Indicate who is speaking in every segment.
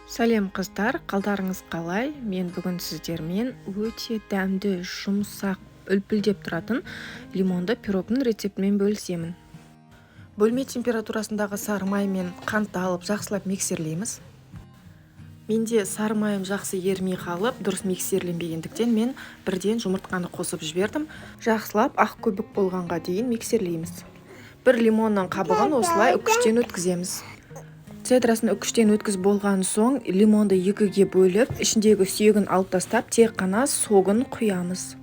Speaker 1: Сәлем, қыздар, қалдарыңыз қалай? Мен бүгін сіздермен өте дәмді, жұмсақ, үлпілдеп тұратын лимонды пирогтың рецептімен бөлісемін. Бөлме температурасындағы сары май мен қантты алып, жақсылап миксерлейміз. Менде сары майым жақсы ерімей қалып, дұрыс миксерленбегендіктен, мен бірден жұмыртқаны қосып жібердім. Жақсылап ақ көбік болғанға дейін миксерлейміз. Бір лимонның қабығын осылай үкіштен өткіземіз. Цедрасын үкіштен өткізіп болған соң, лимонды екіге бөліп, ішіндегі сүйегін алып тастап, тек қана согын құямыз.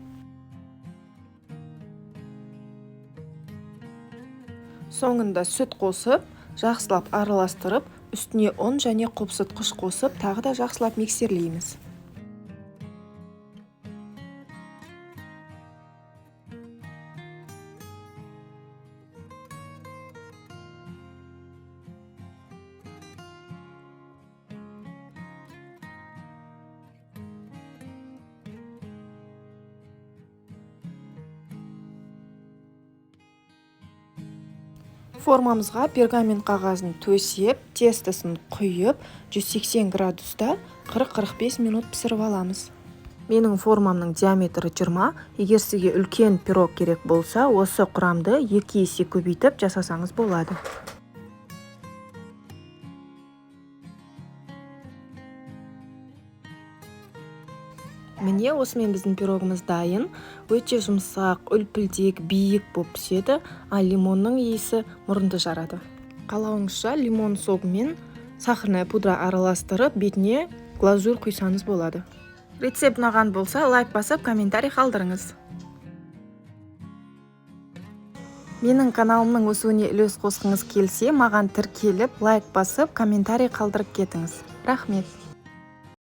Speaker 1: Соңында сүт қосып, жақсылап араластырып, үстіне ұн және қопсытқыш қосып, тағы да жақсылап миксерлейміз. Формамызға пергамент қағазын төсеп, тестосын құйып, 180 градуста 40-45 минут пісіріп аламыз. Менің формамның диаметрі 20. Егер сізге үлкен пирог керек болса, осы құрамды 2 есе көбейтіп жасасаңыз болады. Міне, осымен біздің пирогымыз дайын. Өте жұмсақ, үлпілдек, биік болып піседі, ал лимонның иісі мұрынды жарады. Қалауыңызша лимон согымен сахарная пудра араластырып, бетіне глазурь құйсаңыз болады. Рецепт ұнаған болса, лайк басып, комментарий қалдырыңыз. Менің каналымның өсуіне үлес қосқыңыз келсе, маған тіркеліп, лайк басып, комментарий қалдырып кетіңіз. Рахмет.